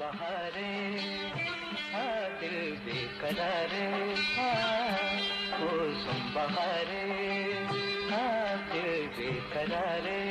بہارے، آ دل بے قرارے، آ موسم بہارے، آ دل بے قرارے۔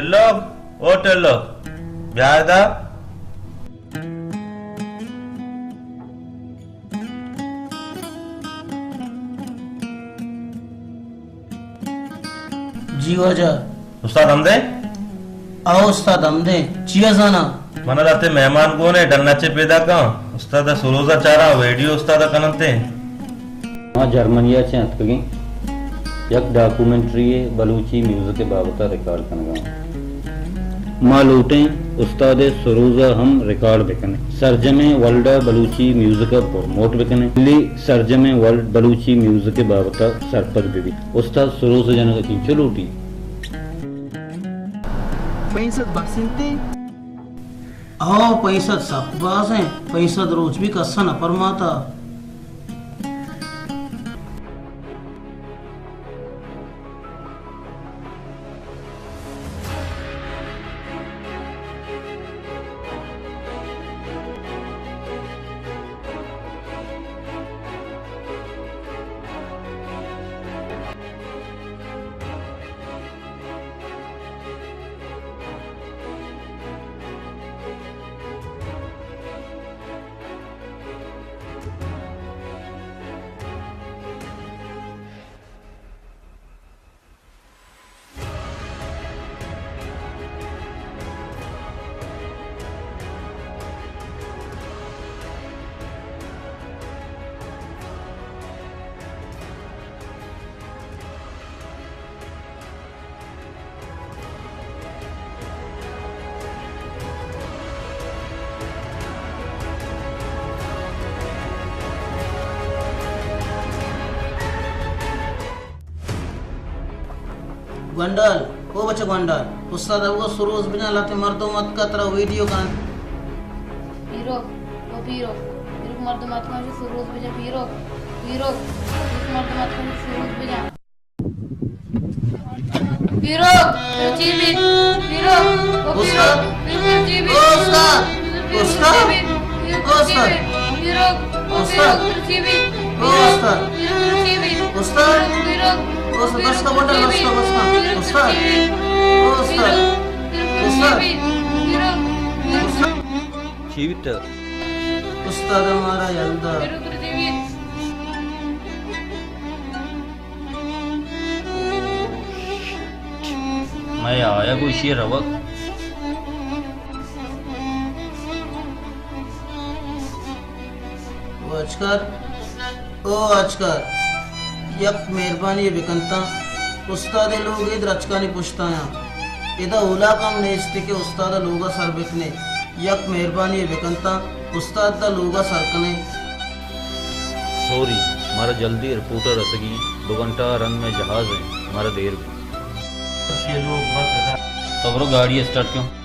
ٹلو، او ٹلو، بیا ادا۔ جی واجہ۔ استاد ہمدے؟ آؤ استاد ہمدے۔ چیا زانا؟ من لہتے مہمان گون اے، ڈن ءَ چہ پیداک آں۔ استاد سروز ءَ چاراں، ویڈیو استاد کننتے۔ ما جرمنی ءَ چہ اتکگیں، یک ڈاکومنٹری ءِ بلوچی میوزک ءِ بابت ءَ ریکارڈ کنگ ءَ آں۔ ما لوٹیں استاد سروز ءَ ہم ریکارڈ بکنیں، سرجمیں ورلڈ ءَ بلوچی میوزک ءَ پروموٹ بکنیں، بلے سرجمیں ورلڈ بلوچی میوزک ءِ بابت ءَ سرپد بہ بیت۔ استاد سروز جنگ ءَ چنچو لوٹی؟ پنچ سد بس انت؟ ہو، پنچ سد سک باز انت، پنچ سد روچ بھی کس ءَ نہ پرماتا۔ گونڈل، او بچہ گونڈل، استاد ابو سروز بجان، لہتے مردم اتکا ترا ویڈیو کن۔ پیرو، او پیرو، پیرو مردم اتکا سروز بجان، پیرو، پیرو، مردم اتکا سروز بجان۔ پیرو، پیرو چی بیت؟ پیرو، او پیرو، استاد۔ پیرو چی بیت؟ او استاد۔ استاد۔ پیرو چی بیت؟ پیرو، او پیرو، استاد۔ پیرو چی بیت؟ او استاد۔ پیرو چی بیت؟ استاد۔ پیرو، او استاد، بس کا بٹا، بس کا، بس کا۔ استاد۔ او استاد۔ پیرو، پیرو چی بیت؟ پیرو، پیرو۔ چی بیت؟ استاد ہمارا یلدا۔ پیرو، پیرو چی بیت؟ مئے آیگ ءُ ایشی ءِ روگ۔ واجکار، او واجکار، یک مہربانی بکنتاں، استاد ءِ لوگ اے درچکانی پشتایاں۔ ادا اولاک ہم نیست کہ استاد ءِ لوگ ءَ سر بکنے۔ یک مہربانی بکنتاں، استاد ءِ لوگ ءَ سر کنے۔ سوری، مارا جلدی رپورٹ ءَ رسگی ایں، دو گھنٹہ ءَ رند مئے جہاز ایں، مارا دیر بیت۔ تو برو گاڑی اسٹارٹ کن۔